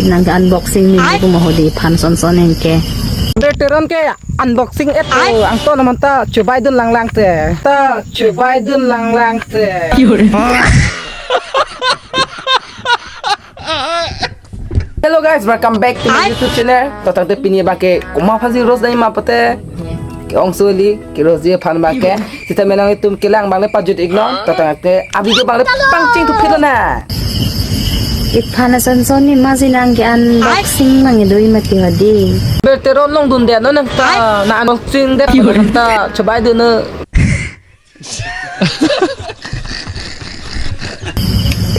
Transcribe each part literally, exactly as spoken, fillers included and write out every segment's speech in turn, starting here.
Nang ke unboxing ni ko mo hodi phan son son nang ke. Saber Teron ke unboxing et to, angton aman ta chobai dun lang lang te. Ta chobai dun lang lang te. Hello guys, welcome back to my YouTube channel. To tangte pini abang ke komat aphansi roast dai ma pute ke-ongso kali, ke-roast ji aphan abang ke. Sita me nanglitum kelang abang le pajut iknon. To tangte a-video abang le pangcheng thuphit lonang. Iphan ason son ni ma si nang ke unboxing mang do mati hodi. Saber Teron longdun det non nang ta, na unboxing det non ta, chobai dun non.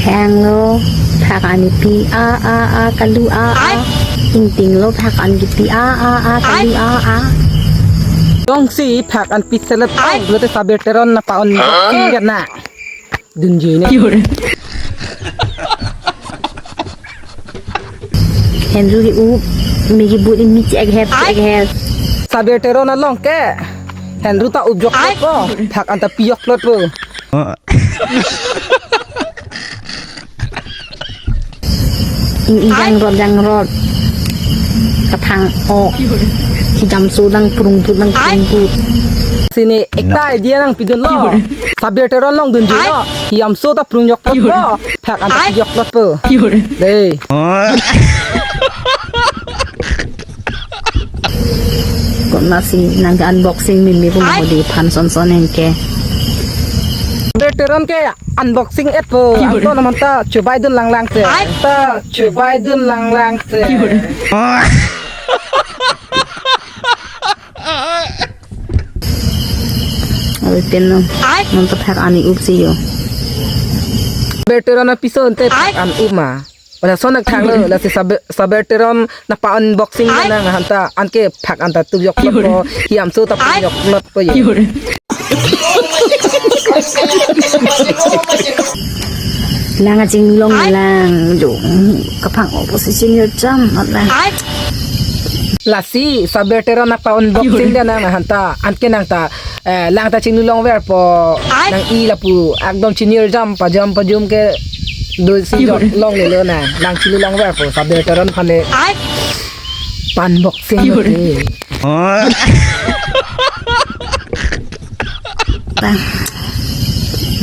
Thenglo phak an kipi a a a, kalu a a. Ingtinglo phak an kipi a a a, kalu a a. Jongsi phak an pi selet tang, lote Saber Teron napa-unboxing ke na. Dunji ne. Henru ke-up, me kebut imi chek hep, chek hep. Saber Teron along ke henru ta upjok po, phak an ta pijok plot po. Ing, ing jangrot, jangrot. Kaphang-ok. Hijamso dangprung put, dangprung put. Lasi ne ekta idea nangpidunlo. Saber Teron longdunji lo. Hijamso ta prung jok plot po. Phak an ta pijok plot po. Dei. Konat si nang ke unboxing meme ko mo hodi phan son son nang ke. Saber Teron ke unboxing et po. Angton aman ta chobai dun lang lang te. Ta chobai dun lang lang te. Ave pen non. Non ta phak an ki-up si jo. Saber Teron apiso ante phak an up ma. Pada sonak thanglo, lasi Saber, Saber Teron napa-unboxing nang hanta, anke phak an ta tujok plot po, hijamso ta tujok plot po jo. Lang kachinglong lang, jo, kaphang-ok position yo cham, at lang. Lasi Saber Teron napa-unboxing nang hanta, anke nang ta eh, lang ta chinglong ver po, nang-i lapu, ekdom chinir jam, pajam pajum ke do si jok longle lo na, lang chinglong ver po, Saber Teron aphan le pan-unboxing lo ke.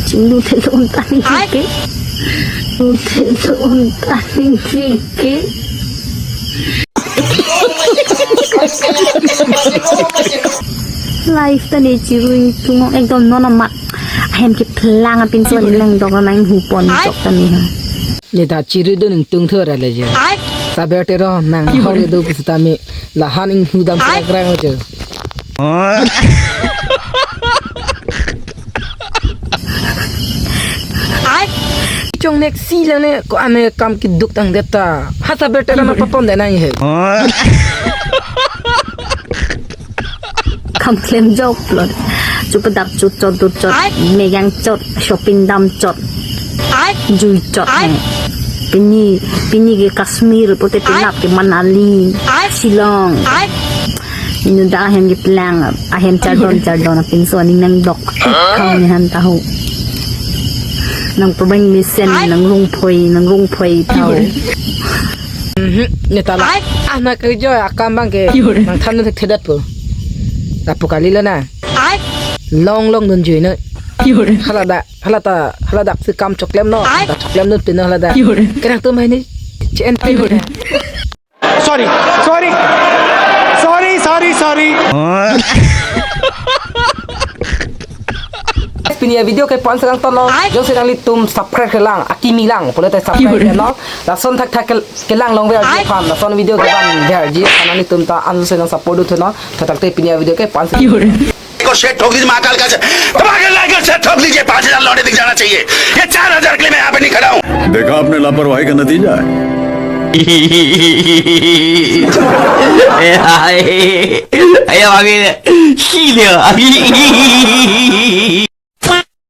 Chinglu thelo un ta ningje ke. Lu thelo un ta ningje ke. Live ta ne chiru ingtung ekdom non amat. Ahem keplang apinso nang dok nang hupon jok ta ne ha. Ne ta chiru dun ingtung thora le je. Saber Teron nang hor do pusitame la han inghu dam sa krang je. Chongnek si lang ne ko-an kam keduk tangdet ta. Ha Saber Teron napa-pon det nang he. Kam klem jok plot. Chupadap chut chot dut chot. Megang chot, shopping dam chot. Jui chot ne. Pini, pini ke Kashmir, pute penap ke Manali, Shillong. Inu dak ahem keplang, ahem chardon chardon apinso aning nang dok. Kau ne hanta ho. Nang probeng mesen, nang rungphoi, nang rungphoi tau. Mhm, ne ta la. Ah, na kerja akam abang ke. Nang than thekthedet po. Lapu kali lo na. Long longdunji ne. Hala dak, hala ta, hala dak si kam choklem non. Ta choklem non pin hala dak. Kerang tum hai ne. Chen pi. Sorry, sorry, sorry, sorry, sorry. Pini a-video ke pon selang tolo. Jongsi nanglitum subscribe kelang, akimi lang, pulote subscribe ke non. Lason thakthak ke, kelang longver ji aphan, lason video kevan ver ji aphan nanglitum ta ansi nang support dun thunon. To tangte pini a-video ke pon selang. को शेर ठोक दीजिए महाकाल का शेर, दबा के लाइक और शेर ठोक दीजिए, पाँच हज़ार लौंडे दिख जाना चाहिए। ये चार हज़ार के लिए मैं यहाँ पे नहीं खड़ा हूँ। देखा आपने लापरवाही का नतीजा है। Ayo, ayo, ayo, ayo, ayo, ayo.